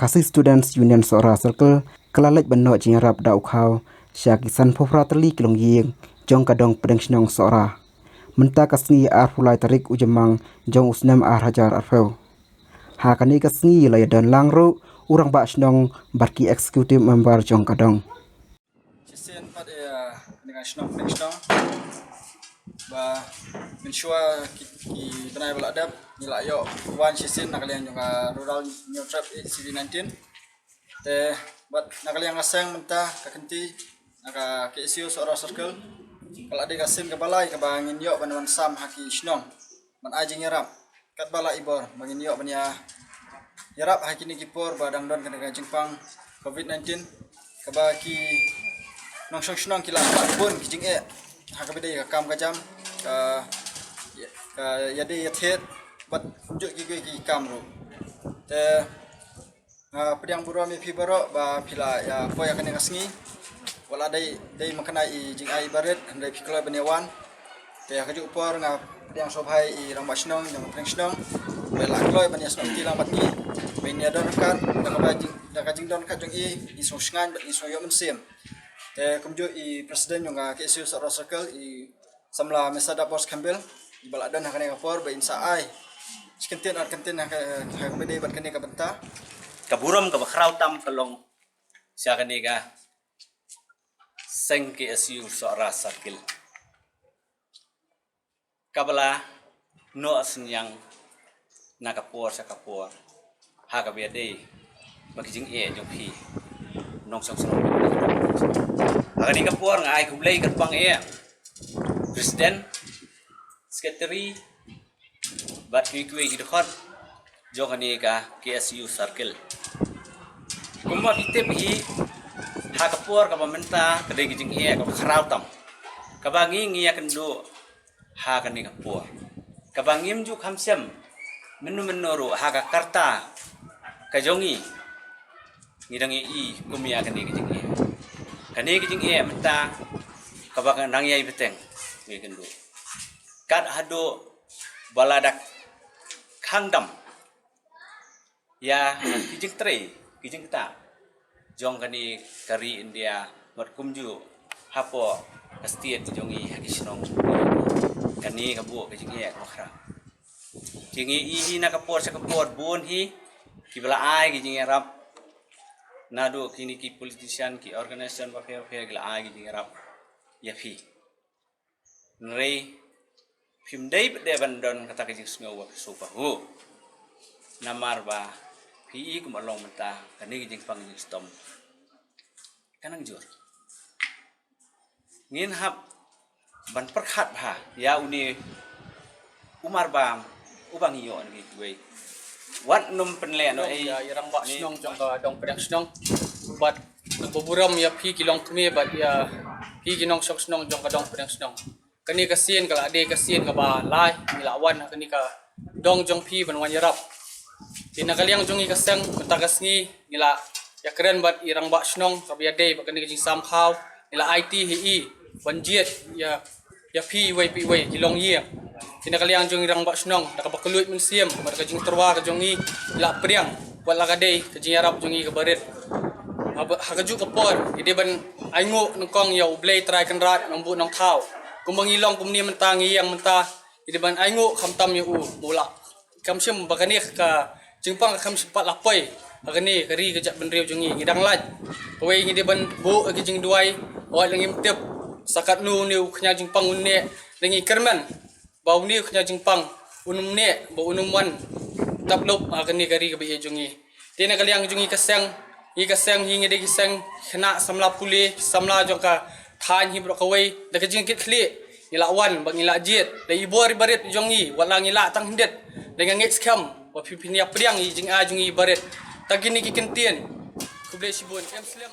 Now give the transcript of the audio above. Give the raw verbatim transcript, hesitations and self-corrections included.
Khasi Students Union Sohra Circle ka la leit ban noh jingïarap da u khaw sha ki san phew phra tylli ki longïing jong ka dong pdeng shnong Sohra mynta ka sngi arphew lai tarik u Jymmang jong u snem ar hajar arphew. Ha kane ka sngi la ïadon lang ruh u rangbah shnong bad ki executive member jong ka dong. Shisien pat, eh, kane ka shnong pdeng shnong ba mynshuwa ki, ki bnai ba la dep ngi la ïoh wan shisien na ka liang jong ka Rural New Trap Aid C V nineteen. Te bad na ka liang ka seng mynta ka kynti na ka K S U Sohra Circle ka la dei ka sien kaba lai kaba ngin ïoh ban wan sam ha ki shnong ban ai jingïarap katba la i bor ba ngin ïoh ban ïa ïarap ha kine ki por ba dang don kane ka jingpang covid nineteen kaba ki nongshong shnong ki la bun ki jingeh ha kaba dei ka kam ka jam, ka, ka ïadei ïathied bad kumjuh kiwei ki kam ruh. Te nga pdiang burom ïa phi baroh ba phi la ïa poi ha kane ka sngi. Wat la dei, dei mynta i jingai barit hynrei phi kloi ban ïa wan. Te ha kajuh por nga pdiang sngewbha ïa i rangbah shnong jong ka pdeng shnong ba la kloi ban ïa sngewthuh lang bad ngi. Ba ngin ïa don ryngkat da kaba jing, da ka jingdon ryngkat jong i, ngi sngewsngaiñ bad ngi sngew ïoh mynsiem. Te kumjuh i president jong ka K S U Sohra Circle, i samla Mesa Dapbor Skembil, i ba la don ha kane ka por ba in sa ai shi kyntien ar kyntien ha ka, ha kaba dei bad kane ka bynta. Ka burom kaba khraw tam ka long sha kane ka seng K S U Sohra Circle kaba la noh synñiang na ka por sha ka por ha kaba ïadei bad ki jingeh jong phi nongshong shnong. Ha kane ka por nga ai khublei kyrpang ïa president, secretary bad kiwei kiwei ki dkhot jong kane ka K S U Circle. Kumba phi tip hi, ha ka por kaba mynta ka dei ka jingeh kaba khraw tam kaba ngi ngi ïakynduh ha kane ka por kaba ngim ju kham shem mynno mynno ruh ha ka karta ka jong ngi. Ngi dang ïohi kum ïa kane ka jingeh, kane ka jingeh mynta kaba ka nang ïai bteng ngi kynduh kat haduh ba la dak khang dam ïa ki jingtrei ki jingktah jong kane ka ri India bad kumjuh hapoh ka state jong ngi ha ki shnong. Kane ka buh ka jingeh kaba khraw. Ki ngi i hi na ka por sha ka por bun hi kiba la ai ki jingïarap naduh kine ki politician, ki organisation bapher bapher ki la ai ki jingïarap ïa phi. Hynrei phim dei pat de ban don kata ka jingsngew ba phi sngewbha. Namar ba phi i kumba long mynta kane ka jingpang jingshitom ka nang jur. Ngin hap ban pyrkhat bha ïa une u marbam uba ngi ïoh na kiwei. Wat nym pynleh noh ïa i rangbah shnong jong ka dong pdeng shnong. Bad nang burom ïa phi ki longkmie bad ïa phi ki nongshong shnong jong ka dong pdeng shnong. Kane ka sien ka la dei ka sien kaba lai ngi la wan ha kane ka dong jong phi ban wan ïarap. Te na ka liang jong ngi ka seng mynta ka sngi ngi la ïakren bad i rangbah shnong kaba ïadei bad kane ka jingsam khaw. Ngi la aiti hi i ban jied ïa, ïa phi iwei pa iwei ki longïing. Te na ka liang jong i rangbah shnong da kaba kylluid mynsiem bad ka jingtyrwa ka jong ngi ngi la pdiang wat la ka dei ka jingïarap jong ngi kaba rit. Ha kajuh ka por ngi dei ban ainguh nyngkong ïa U Blei Trai Kynrad Nongbuh Nongthaw. Kumba ngi long kumne mynta ngi ïeng mynta ngi dei ban ainguh khamtam ïa u ba u la kham shym ba kane ka jingpang ka kham shym pat la poi ha kane ka ri ka jaitbynriew jong ngi. Ngi dang lait kawei ngi dei ban buh ïa ki jingduwai. Wat la ngim tip sa katno une u khñiang jingpang un neh, la ngi kyrmen ba une u khñiang jingpang un ym neh ba un ym wan tap lup ha kane ka ri kaba ïeit jong ngi. Te na ka liang jong ngi ka seng, ngi ka seng hi ngi dei ki seng khynnah samla pule, samla jong ka thaiñ hi baroh kawei da ka jingkitkhlieh ngi la wan bad ngi la jied da i bor i barit jong ngi. Wat la ngi la tang hyndet da nga ngeit skhem ba phin, phin ïa pdiang ïa i jingai jong ngi i barit. Tang kine ki kyntien. Khublei shibun. Em slem.